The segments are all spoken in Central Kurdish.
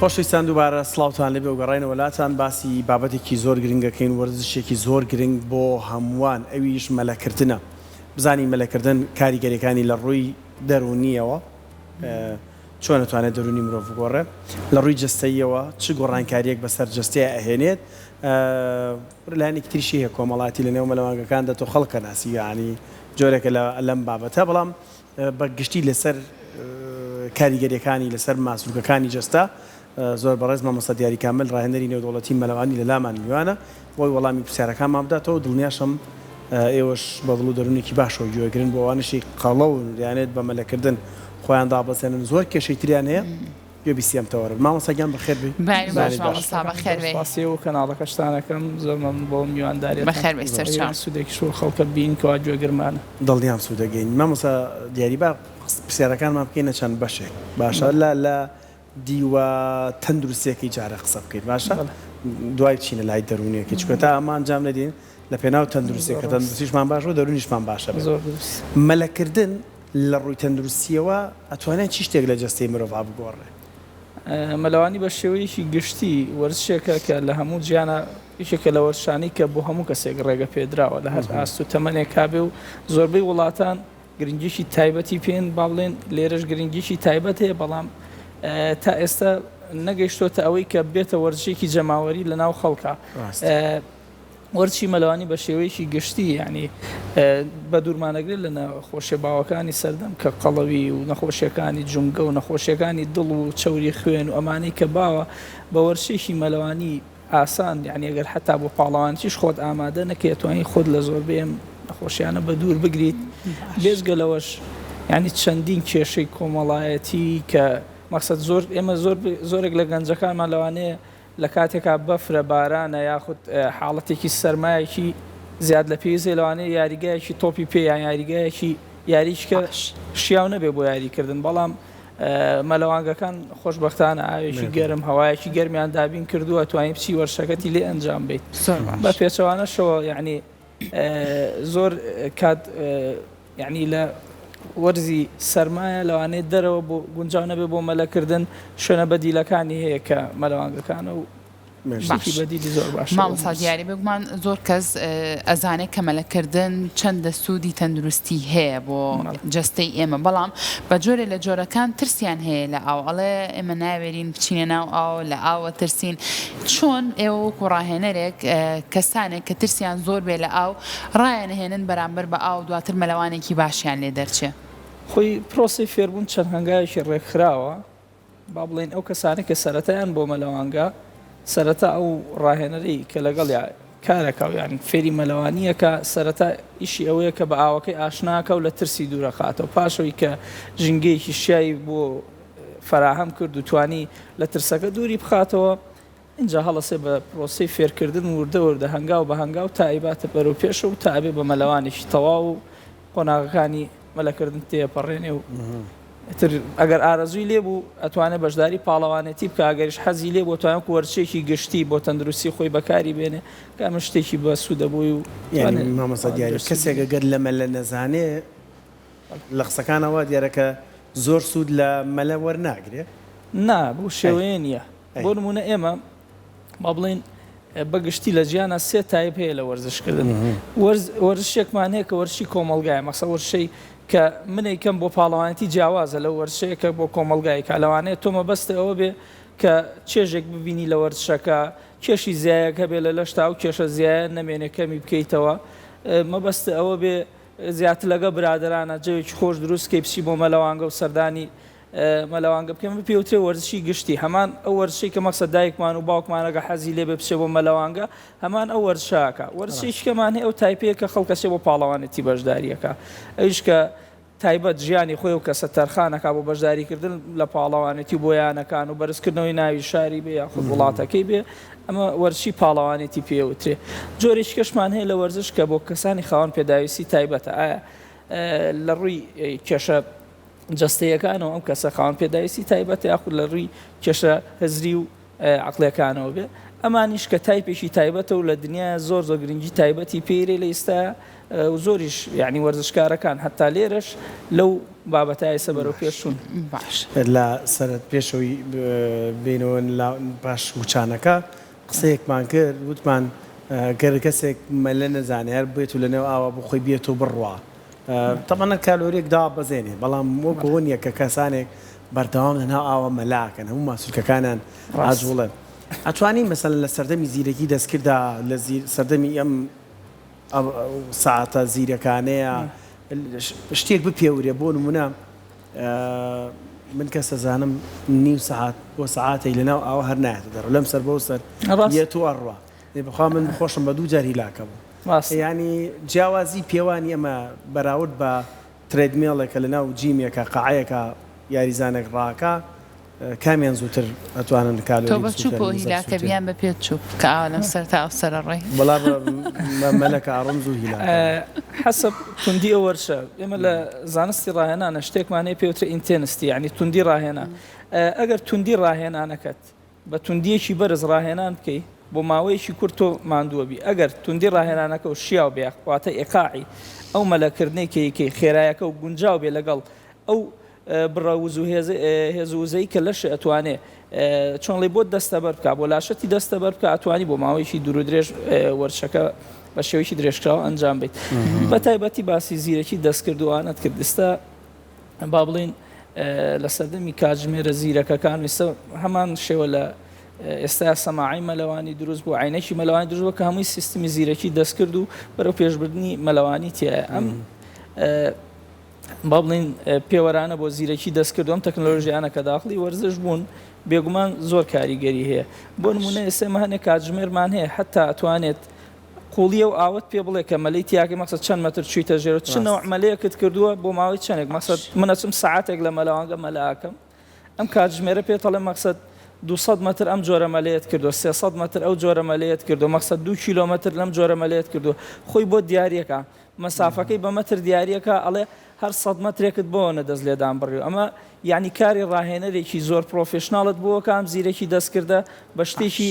خۆشەویستان دووبارە سڵاوتان لێبێ و گەڕاینەوە لاتان باسی بابەتێکی زۆر گرنگ ئەکەین وەرزشێکی زۆر گرنگ بۆ هەمووان ئەویش مەلەکردنە بزانین مەلەکردن کاریگەریەکانی لە ڕووی دەروونیەوە چۆن ئەتوانێت دەروونی مرۆڤ بگۆڕێ لە ڕووی جەستەییەوە چ گۆڕانکاریەک بەسەر جەستەیا ئەهێنێت لایەنێکی تریشی هەیە کۆمەڵایەتی لە نێو مەلەوانگەکاندا تۆ خەڵک ئەناسی یانی جۆرێکە لە لەم بابەتە بەڵام بە گشتی لەسەر کاریگەریەکانی لەسەر ماسولکەکانی جەستە زۆر بەڕێز مامۆستا دیاری کامل ڕاهێنەری نێودەوڵەتی مەلەوانی لەلامان میوانە بۆی وەڵامی پرسیارەکانمان بداتەوە دڵنیاشم ئێوەش بە دڵ و دەروونێکی باشەوە گوێگرن بۆ ئەوانەشی قەڵەون دەیانێت بە مەلەکردن خۆیان دابەزێنن زۆر کێشەی تریان هەیە گوێ بیستی ئەم تەوەرە بن. مامۆستا گیان بەخێر بێی. بەیانی باش بەیانیت باش. مامۆستا بەخێر بێی. سپاسی ئێوە و کەناڵەکەشتان ئەکەم زۆر مەمنون بۆ میوانداریتان. بەخێر بێی سەرچاو. هیوای سوودێکیش بۆ خەڵکە بین کەوا گوێگرمانە. دڵنیام سوود ئەگەینین. مامۆستا دیاری با پرسیارەکانمان بکەینە چەند بەشێک باشە لە لە دیوە تەندروستیەکەی جارێ قسە بکەین باشە دوای بچینە لای دەروونیەکەی چونکە تا ئەمە ئەنجام نەدەین لە پێناو تەندروستیە کە تەندروستیشمان باش بوو دەروونیشمان باشە بێت. مەلەکردن لە ڕووی تەندروستیەوە ئەتوانێت چی شتێک لە جەستەی مرۆڤا بگۆڕێ؟ مەلەوانی بە شێوەیەکی گشتی وەرزشێکە کە لە هەموو جیهانا یەکێکە لە وەرزشانەی کە بۆ هەموو کەسێک ڕێگە پێدراوە لە هەر ئاست و تەمەنێکا بێ و زۆربەی وڵاتان گرنگیی تایبەتی پێن، با بڵێن لێرەش گرنگیی تایبەت هەیە، بەڵام تا ئێستا نەگەیشتۆتە ئەوەی کە بێتە وەرزشێکی جەماوەری لە ناو خەڵکا. وەرزشی مەلەوانی بە شێوەیەکی گشتی یانی بە دوورمانەگرێت لە نەخۆشیە باوەکانی سەردەم کە قەڵەوی و نەخۆشیەکانی جومگە و نەخۆشیەکانی دڵ و چەوری خوێن و ئەمانەی کە باوە بە وەرزشێکی مەلەوانی ئاسان یانی ئەگەر حەتا بۆ پاڵەوانتیش خۆت ئامادە نەکەی ئەتوانی خۆت لە زۆربەی ئەم نەخۆشیانە بە دوور بگریت بێجگە لەوەش یانی چەندین کێشەی کۆمەڵایەتی کە مەقسەد زۆر ئێمە زۆر زۆرێک لە گەنجەکانمان لەوانەیە لە کاتێکا بەفرە بارانە یاخود حاڵەتێکی سەرمایەکی زیاد لە پێویست هەیە لەوانەیە یاریگایەکی تۆپی پێ یان یاریگایەکی یاریی کە شیاو نەبێ بۆ یاریکردن بەڵام مەلەوانگەکان خۆشبەختانە ئاوێکی گەرم هەوایەکی گەرمیان دابین کردووە توانی بچی وەرشەکەتی لێ ئەنجام بیت بە پێچەوانەشەوە یعنی زۆر کات یعنی لە وەرزی سەرمایە لەوانەیە دەرەوە بۆ گونجاو نەبێ بۆ مەلەکردن شوێنە بەدیلەکانی هەیە کە مەلەوانگەکانە و باش مامۆستا دیاری بێگومان زۆر کەس ئەزانێت کە مەلەکردن چەندە سوودی تەندروستی هەیە بۆ جەستەی ئێمە بەڵام بە جۆرێ لە جۆرەکان ترسیان هەیە لە ئاو ئەڵێ ئێمە ناوێرین بچینە ناو ئاو لە ئاوە ترسین چۆن ئێوە وەکو ڕاهێنەرێک کەسانێک کە ترسیان زۆر بێ لە ئاو ڕایانهێنن بەرامبەر بە ئاو دواتر مەلەوانێکی باشیان لێ دەرچێ؟ خۆی پرۆسەی فێربوون چەند هەنگاوێکی ڕێکخراوە با بڵێین ئەو کەسانەی کە سەرەتایان بۆ مەلەوانگە سەرەتا ئەو ڕاهێنەرەی کە لەگەڵیا کارەکا و یان فێری مەلەوانیەکە سەرەتا ئیشی ئەوەیە کە بە ئاوەکەی ئاشناکە و لە ترسی دوورەخاتەوە پاشەوەی کە ژینگەیەکی شیاوی بۆ فەراهەم کرد و توانی لە ترسەکە دووری بخاتەوە ئینجا هەڵەسێ بە پرۆسەی فێرکردن وردە وردە هەنگاو بە هەنگاو تا ئەیباتە بەرەو پێشەوە و تا ئەبێ بە مەلەوانێکی تەواو و قۆناغەکانی مەلەکردن تێپەڕێنێ و ئیتر ئەگەر ئارەزووی لێ بوو ئەتوانێ بەشداری پاڵەوانێتی بکا ئەگەریش حەزی لێ بوو ئەتوانێ وەکو وەرزشێکی گشتی بۆ تەندروستی خۆی بەکاری بێنێ کە ئەمە شتێکی بە سوودە بۆی و یانی مامۆستا دیاری کەسێک ئەگەر لە مەلە نەزانێ لە قسەکانەوە وا دیارە کە زۆر سوود لە مەلە وەرناگرێ؟ نا بەو شێوەیە نییە بۆ نموونە ئێمە با بڵێین بە گشتی لە جیهانا سێ تایپ هەیە لە وەرزشکردن وەرزشێکمان هەیە کە وەرزشی کۆمەڵگایە مەسە وەرزشەی کە منەی کەم بۆ پاڵەوانێتی جیاوازە لەو وەرزشەیە کە بۆ کۆمەڵگای کا لەوانەیە تۆ مەبەستە ئەوە بێ کە چێژێک ببینی لە وەرزشەکە کێشی زیایەک هەبێ لە لەشتا و کێشە زیایە نەمێنێ کەمی بکەیتەوە مەبەستە ئەوە بێ زیاتر لەگە برادرانە جەوێکی خۆش دروست کەی بچی بۆ مەلەوانگە و سەردانی مەلەوانگە بکەین ئەمە پێوترێ وەرزشی گشتی هەمان ئەو وەرزشەی کە مەقسەد دایکمان و باوکمان ئەگە حەزی لێ بێ بچێ بۆ مەلەوانگە هەمان ئەو وەرزشە ئەکا وەرزشێکی کەمان هەیە ئەو تایپەیە کە خەڵک ئەچێ بۆ پاڵەوانێتی بەشداری ئەکا ئەویش کە تایبەت ژیانی خۆی و کەسە تەرخان ئەکا بۆ بەشداریکردن لە پاڵەوانێتی و بۆ یانەکان و بەرزکردنەوەی ناوی شاری بێ یاخود وڵاتەکەی بێ ئەمە وەرزشی پاڵەوانێتی پێوترێ جۆرێکی کەشمان هەیە لە وەرزش کە بۆ کەسانی خاوەن پێداویستی تایبەتە ئایا لە ڕووی کێشە جەستەیەکانەوە ئەم کەسە خاوەن پێداویستی تایبەتە یاخود لە ڕووی کێشە هزری و عەقڵیەکانەوە بێ. ئەمانیش کە تایپێکی تایبەتە و لە دنیایا زۆر زۆر گرنگی تایبەتی پێیرێ لە ئیستایا و زۆریش یانی وەرزشکارەکان هەتا لێرەش لەو بابەتە ئیسە بەرەو پێش چوون. باش. لە سەرت پێشەوەی بێینەوە لە پاش وچانەکە قسەیەکمان کرد وتمان گەر کەسێک مەلە نەزانێ هەر بێت و لەنێو ئاوا بۆ خۆی بێت و بڕوا تەبعەن کالۆریەک دابەزێنێ بەڵام وەک ئەوە نییە کە کەسانێک بەردەوام لەناو ئاوا مەلاکەن هەموو ماسولکەکانیان ئاجوڵێن ئەتوانی مەسەلەن لە سەردەمی زیرەکی دەستکردا لە سەردەمی ئەم سەعاتە زیرەکانەیە شتێک بپێورێ بۆ نمونە من کەس ئەزانم نیو سەعات بۆ سەعاتێک لەناو ئاوە هەر نایەتە دەرەوە لەم سەر بەو سەر یەت و ئەڕوا بەخوا من خۆشم بە دوو جار هیلاکە بوو یانی جیاوازی پێوانی ئەمە بەراورد بە ترێدمێڵێکە لەناو جیمێکە قاعەیەکە یاریزانێک ڕاکا کامیان زووتر ئەتوانن تۆ کالۆری بە چوپ بسوتێنن و وزە هیلاکە بسوتێنن؟ بیان بە پێ چوپ کە ئاوا لەم سەر تا ئەو سەرە ڕێی. وەڵا بە مەلە کە ئەڕۆم زوو هیلاکە بم. حەسەب توندی ئەو وەرشە ئێمە لە زانستی ڕاهێنانە شتێکمان هەیە پێی وترێ intensity یانی توندی ڕاهێنان ئەگەر توندی ڕاهێنانەکەت بە توندییەکی بەرز ڕاهێنان بکەی بۆ ماوەیەکی کورت تۆ ماندووە بی ئەگەر توندی ڕاهێنانەکە و شیاو بێ واتە ئیقاعی ئەو مەلەکردنەی کە یکەی خێرایەکە و گونجاو بێ لەگەڵ ئەو بڕە وز و هێز و وزەی کە لەش ئەتوانێ چۆن ڵی بۆت دەستەبەر بکا بۆ لاشەتی دەستەبەر بکا ئەتوانی بۆ ماوەیەکی دوور و درێژ وەرشەکە بە شێوەیەکی درێژکراوە ئەنجام بیت بە تایبەتی باسی زیرەکی دەستکرد و ئانەت کرد ئێستا با بڵین لە سەردەمی کاتژمێرە زیرەکەکان ویستە هەمان شێوە لە ئێستا سەماعی مەلەوانی دروست بوو عینەکی مەلەوانی دروست بوو کە هەمووی سیستمی زیرەکی دەستکرد و بەرەو پێشبردنی مەلەوانی تایە ئەم با بڵێین پێوەرانە بۆ زیرەکی دەستکرد و ئەم تەکنەلۆژیانە کە داخڵی وەرزش بوون بێگومان زۆر کاریگەری هەیە بۆ نمونە ئێستا ئێمە هەنێک کاتژمێرمان هەیە حتا ئەتوانێت قوڵی ئەو ئاوەت پێ بڵێ کە مەلەی تیاکەی مەقسەد چەند مەتر چوویتە ژێر و چ نەوع مەلەیەکت کردووە بۆ ماوەی چەندێک مەقسەد من ئەچم سەعاتێک لە مەلەوانگە مەلە ئەکەم ئەم کاتژمێرە پێت ئەڵێ مەقسەد 200 مەتر ئەم جۆرە مەلەیەت کردووە 300 مەتر ئەو جۆرە مەلەیەت کردووە مەقسەد 2 کیلۆمەتر لەم جۆرە مەلەیەت کردووە خۆی بۆت دیاریەکە مەسافەکەی بە مەتر دیاریەکا ئەڵێ هەر سەد مەترێکت بۆوەنە دەست لێدان بڕیوە ئەمە یانی کاری ڕاهێنەرێکی زۆر professional ت بۆکا ئەم زیرەکی دەستکردە بە شتێکی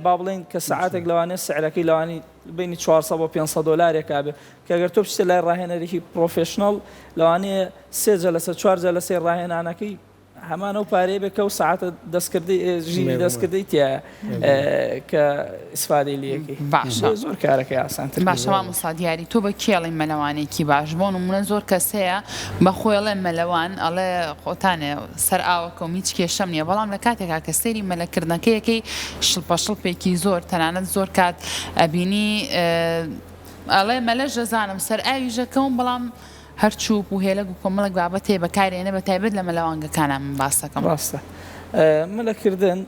با بڵێین کە سەعاتێک لەوانەیە سعرەکەی لەوانی بینی 400 بۆ 500 دۆلارێکا بێ کە گەر تۆ بچیتە لای ڕاهێنەرێکی professional لەوانەیە سێ جەلەسە چوار جەلەسەی ڕاهێنانەکەی هەمان ئەو پارەیە بێ کە ئەو سەعاتە دەستکردەی ژیری دەستکردەی تیایە کە ئیسفادەی لێ ئەکەی باشە زۆر کارەکەی ئاسانتر باشە مامۆستا دیاری تۆ بە کێ ئەڵێی مەلەوانێکی باش بۆ نمونە زۆر کەس هەیە بە خۆی ئەڵێ مەلەوان ئەڵێ خۆتانێ سەر ئاوەکەم هیچ کێشەم نییە بەڵام لە کاتێکا کە سەیری مەلەکردنەکەی ئەکەی شڵپە شڵپێکی زۆر تەنانەت زۆر کات ئەبینی ئەڵێ مەلەش دەزانم سەر ئاویش ئەکەوم بەڵام هەر چوپ و هێلەگ و کۆمەڵێک بابەت هەیە بەکاری ئەنێ بەتایبەت لە مەلەوانگەکانا من باسەکەم. ڕاستە مەلە کردن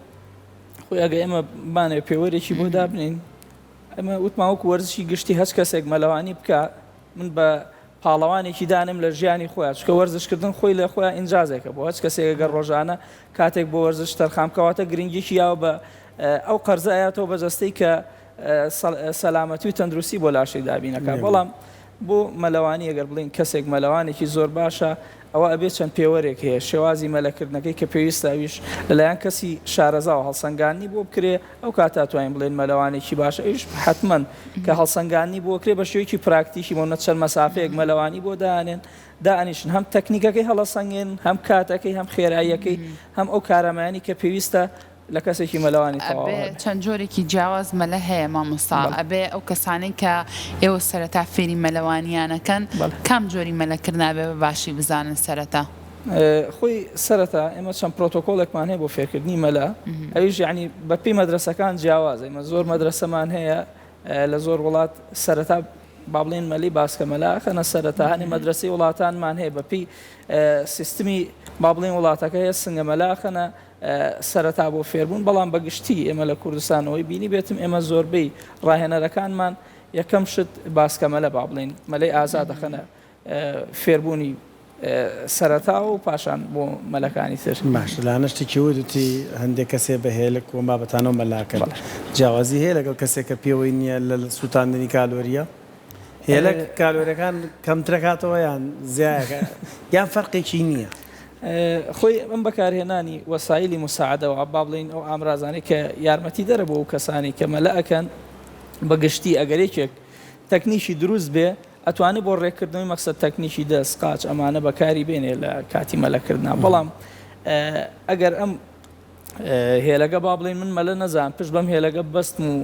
خۆی ئەگە ئێمە بمانەوێ پێوەرێکی بۆ دابنێین ئێمە وتمان وەکو وەرزشی گشتی هەچ کەسێک مەلەوانی بکا من بە پاڵەوانێکی دانێم لە ژیانی خۆیان چونکە وەرزشکردن خۆی لە خۆیان ئینجازێکە بۆ هەچ کەسێک گەر ڕۆژانە کاتێک بۆ وەرزش تەرخان بکەواتە گرنگیکی یاوە بە ئەو قەرزە ئەیاتەوە بە جەستەی کە سەلامەتی و تەندروستی بۆ لاشەی دابینەکە بەڵام بۆ مەلەوانی ئەگەر بڵێین کەسێک مەلەوانێکی زۆر باشە ئەوە ئەبێ چەند پێوەرێک هەیە شێوازی مەلەکردنەکەی کە پێویستە ئەویش لەلایەن کەسی شارەزاوە هەڵسەنگاندنی بۆ بکرێ ئەو کاتە ئەتوانین بڵێین مەلەوانێکی باشە ئەویش حەتمەن کە هەڵسەنگاندنی بۆ کرێ بە شێوەیەکی پراکتیکی بۆ نە چەند مەسافەیەک مەلەوانی بۆ دانێن دانیشن هەم تەکنیکەکەی هەڵەسەنگێن هەم کاتەکەی هەم خێراییەکەی هەم ئەو کارامەیانی کە پێویستە لە کەسێکی مەلەوانی تەواو ئەبێ هەبێ. چەند جۆرێکی جیاواز مەلە هەیە مامۆستا بەڵێ. ئەبێ ئەو کەسانەی کە ئێوە سەرەتا فێری مەلەوانیان ئەکەن بەڵێ. کام جۆری مەلەکردن ئەبێ بە باشی بزانن سەرەتا؟ خۆی سەرەتا ئێمە چەند پرۆتۆکۆڵێکمان هەیە بۆ فێرکردنی مەلە ئەویش یەعنی بە پێی مەدرەسەکان جیاوازە ئێمە زۆر مەدرەسەمان هەیە لە زۆر وڵات سەرەتا با بڵێین مەلەی باسکە مەلا ئەخەنە سەرەتا هەنێ مەدرەسەی وڵاتانمان هەیە بە پێی سیستمی با بڵێین وڵاتەکە هەیە سنگە مەلا ئەخەنە سەرەتا بۆ فێربوون، بەڵام بە گشتی ئێمە لە کوردستان ئەوەی بینیبێتم ئێمە زۆربەی ڕاهێنەرەکانمان یەکەم شت باسکە مەلە با بڵێین مەلەی ئازاد دەخەنە فێربوونی سەرەتاوە و پاشان بۆ مەلەکانی تر. باشە لانە شتێکی وت وتی هەندێک کەس هەیە بە هێلک و ئەم بابەتانەوە مەلاکەن جیاوازی هەیە لەگەڵ کەسێک کە پێوەی نییە لە سووتاندنی کالۆریە؟ هێلەک کالۆریەکان کەمترەکاتەوە یان زیایەکە یان فەرقێکی نییە؟ خۆی ئەم بەکارهێنانی وەسایلی موساعەدەوە با بڵێین ئەو ئامرازانەی کە یارمەتیدەرە بۆ ئەو کەسانەی کە مەلە ئەکەن بە گشتی ئەگەر یەکێک تەکنیکی دروست بێ ئەتوانێ بۆ ڕێککردنەوەی مەقسەد تەکنیکی دەست قاچ ئەمانە بەکاری بێنێ لە کاتی مەلەکردنا بەڵام ئەگەر ئەم هێلەگە با بڵێین من مەلە نەزانم پشت بەم هێلەگە ببەستم و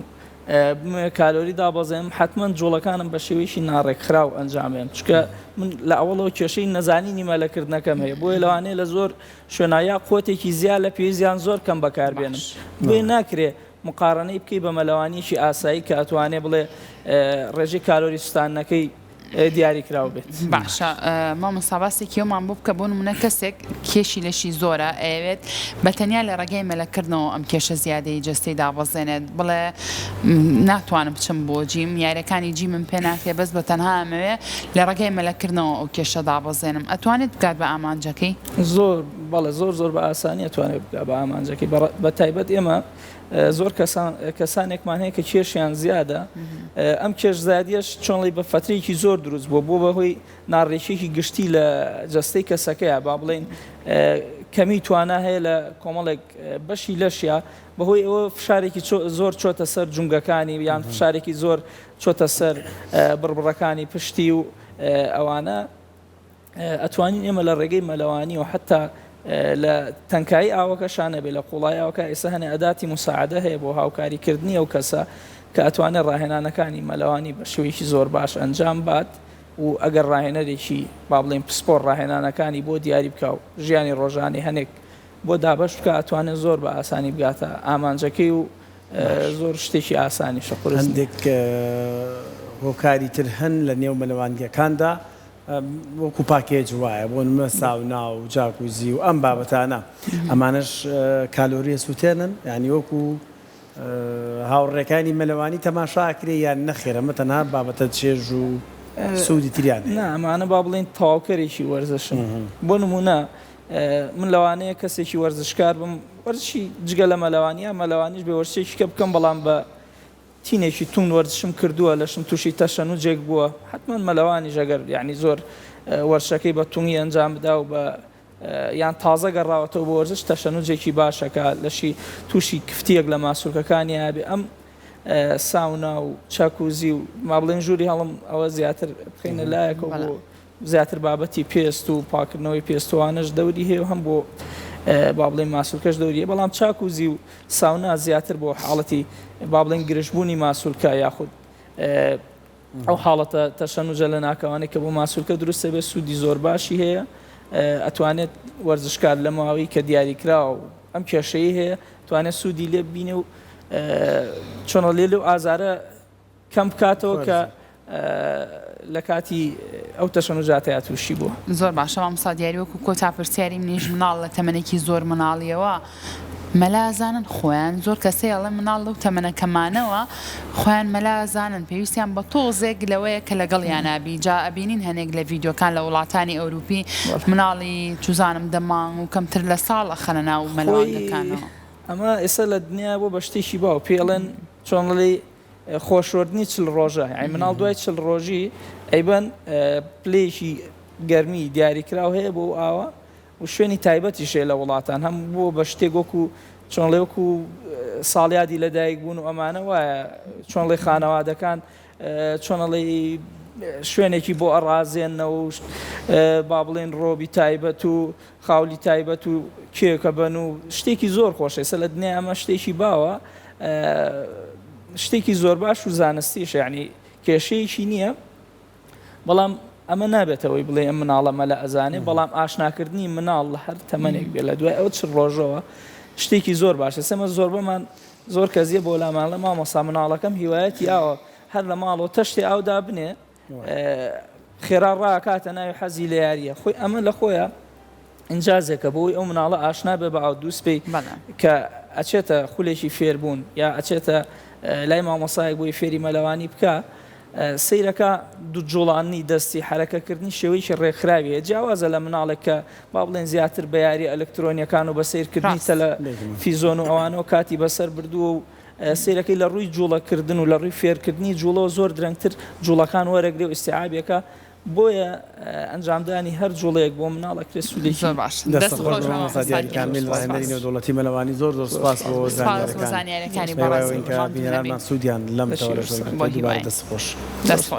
بمەوێ کالۆری دابەزێنم حەتمەن جوڵەکانم بە شێوەیەکی ناڕێکخراو ئەنجام بێن چونکە من لە ئەوەڵەوە کێشەی نەزانینی مەلەکردنەکەم هەیە بۆیە لەوانەیە لە زۆر شوێنا یا قوتێکی زیاد لە پێویست یان زۆر کەم بەکاربێنم بۆیە ناکرێ مقارنەی بکەی بە مەلەوانیەکی ئاسایی کە ئەتوانێ بڵێ ڕێژەی کالۆری سوتاندنەکەی دیاری کراو بێت. باشە مامۆستا باسێکی ئەومان بۆ بکە بۆ نمونە کەسێک کێشی لەشی زۆرە ئەیەوێت بە تەنیا لە ڕێگای مەلەکردنەوە ئەم کێشە زیادەی جەستەی دابەزێنێت بڵێ ناتوانم بچم بۆ جیم یاریەکانی جیمم پێ ناکرێ بەس بە تەنها ئەمەوێ لە ڕێگای مەلەکردنەوە ئەو کێشە دابەزێنم ئەتوانێت بگات بە ئامانجەکەی؟ زۆر بەڵێ زۆر زۆر بە ئاسانی ئەتوانێت بگا بە ئامانجەکەی بە تایبەت ئێمە زۆر کەسان کەسانێکمان هەیە کە کێشیان زیادە ئەم کێش زیادیەش چۆنڵی بە فەترێکی زۆر دروست بووە بۆ بەهۆی ناڕێکیەکی گشتی لە جەستەی کەسەکەیە با بڵێین کەمی توانا هەیە لە کۆمەڵێک بەشی لەشیا بەهۆی ئەوە فشارێکی زۆر چۆتە سەر جومگەکانی یان فشارێکی زۆر چۆتە سەر بڕبڕەکانی پشتی و ئەوانە ئەتوانین ئێمە لە ڕێگەی مەلەوانی و حتا لە تەنکایی ئاوەکەشا نەبێ لە قوڵایی ئاوەکە ئێستا هەنێ ئەداتی موساعدە هەیە بۆ هاوکاری کردنی ئەو کەسە کە ئەتوانێت ڕاهێنانەکانی مەلەوانی بە شێوەیەکی زۆر باش ئەنجام بات و ئەگەر ڕاهێنەرێکی با بڵێین پسپۆڕ ڕاهێنانەکانی بۆ دیاری بکا و ژیانی ڕۆژانەی هەنێک بۆ دابەش بکا ئەتوانێت زۆر بە ئاسانی بگاتە ئامانجەکەی و زۆر شتێکی ئاسانیشە قورس نییە. هەندێک هۆکاری تر هەن لە نێو مەلەوانگەکاندا وەکو پاکێج وایە بۆ نمونە ساونا و جاکوزی و ئەم بابەتانە ئەمانەش کالۆری ئەسوتێنن یانی وەکو هاوڕێکانی مەلەوانی تەماشا ئەکرێ یان نەخێر ئەمە تەنها بابەتە چێژ و سوودی تریان هەیە؟ نا ئەمانە با بڵێین تەواوکەرێکی وەرزشن بۆ نمونە من لەوانەیە کەسێکی وەرزشکار بم وەرزشی جگە لە مەلەوانی یا مەلەوانیش بێ وەرزشێکی کە بکەم بەڵام بە تینێکی توند وەرزشم کردووە لەشم تووشی تەشەنوجێک بووە حەتمەن مەلەوانیش ئەگەر یانی زۆر وەرشەکەی بە تونی ئەنجام بدا و بە یان تازە گەڕاوەتەوە بۆ وەرزش تەشەنوجێکی باشەکە لەشی تووشی کفتیەک لە ماسولکەکانی ئابێ ئەم ساونا و چاکوزی و ما بڵێن ژووری هەڵم ئەوە زیاتر بخینە لایەکەوە بۆ زیاتر بابەتی پێست و پاکردنەوەی پێست و ئەوانەش دەوری هەیە و هەم بۆ با بڵێین ماسولکەش دەوری هەیە بەڵام چاکوزی و ساونا زیاتر بۆ حاڵەتی با بڵێین گرژبوونی ماسولکە یاخود ئەو حاڵەتە تەشەنوجە لە ناکاوانەی کە بۆ ماسولکە دروست دەبێت سوودی زۆر باشی هەیە ئەتوانێت وەرزشکار لە ماوەی کە دیاریکراوە و ئەم کێشەی هەیە توانێت سوودی لێ ببینێ و چۆنە لێ لەو ئازارە کەم بکاتەوە کە لە کاتی ئەو تەشەنوجاتەیا تووشی بووە. زۆر باشە مامۆستا دیاری وەکو کۆتا پرسیاری منیش مناڵ لە تەمەنێکی زۆر مناڵیەوە مەلا ئەزانن خۆیان زۆر کەس هەیە ئەڵێ مناڵ لەو تەمەنە کەمانەوە خۆیان مەلا ئەزانن پێویستیان بە تۆزێک لەوەیە کە لەگەڵیانا بی جا ئەبینین هەنێک لە ڤیدیۆکان لە وڵاتانی ئەوروپی مناڵی چوزانم دە مانگ و کەمتر لە ساڵ ئەخەنە ناو خۆی مەلەوانگەکانەوە. ئەمە ئێستا لە دنیا بووە بە شتێکی باو پێی ئەڵێن چۆن ئەڵێی خۆشۆردنی چل ڕۆژە یانی مناڵ دوای چل ڕۆژی ئەیبەن پلەیەکی گەرمی دیاریکراو هەیە بۆ ئەو ئاوە و شوێنی تایبەتیش هەیە لە وڵاتان هەم بووە بە شتێک وەکو چۆنڵێ وەکو ساڵیادی لەدایک بوون و ئەمانە وایە چۆنڵێ خانەوادەکان چۆنڵێ شوێنێکی بۆ ئەڕازێنەوە و با بڵێن ڕۆبی تایبەت و خاولی تایبەت و کێکە بەن و شتێکی زۆر خۆشە ئێستا لە دنیا ئەمە شتێکی باوە شتێکی زۆر باش و زانستیش یعنی کێشەیەکی نییە بەڵام ئەمە نابێتەوەی بڵێ ئەم مناڵە مەلە ئەزانێ بەڵام ئاشناکردنی مناڵ لە هەر تەمەنێک بێ لە دوای ئەو چ ڕۆژەوە شتێکی زۆر باشە سەمە زۆربەمان زۆر کەزیە بۆ لامان لە مامۆسا مناڵەکەم هیوایەتی ئاوە هەر لە ماڵەوە تەشتی ئاودا بنێ خێرا ڕاکاتە ناوی حەزی لە یاریە خۆی ئەمە لە خۆیە ئینجازێکە بۆی ئەو مناڵە ئاشنا بێ بە ئاو دووس پێی کە ئەچێتە خولێکی فێربوون یا ئەچێتە لای مامۆسایەک بۆی فێری مەلەوانی بکە سیرەکە دوو جوڵانی دەستی حرەکەکردنی شێوەیەکی ڕێکخراویە جیاوازە لە مناڵێک کە با بڵێن زیاتر بە یاری ئەلکترۆنیەکان و بە سیرکردنی تەلەفیزۆن و ئەوانەوە کاتی بەسەر بردووە و سەیرەکەی لە ڕووی جوڵە کردن و لە ڕووی فێرکردنی جوڵەوە زۆر درەنگتر جوڵەکان وەرەگرێ و ئیستیعابیەکە. بۆیە ئەنجامدانی هەر جوڵەیەک بۆ مناڵ ئەکرێ سوودێکی زۆر باش دەست دەست خۆش خۆش مامۆستا مامۆستا دیاری گیان کامیل زۆر ڕاهێنەری سپاس نێودەوڵەتی مەلەوانی زۆر زۆر سپاس بۆ سپاس بۆ زانیارەکان زانیاریەکانی بەهیوای بەڕێز ئەوەین کە ماندوو نەبی بینەرانمان سوودیان لەم لەشی تەوەرەش ساغ وەرگرتووە بۆ دووبارە هیوای دەست خۆش. دەست خۆش.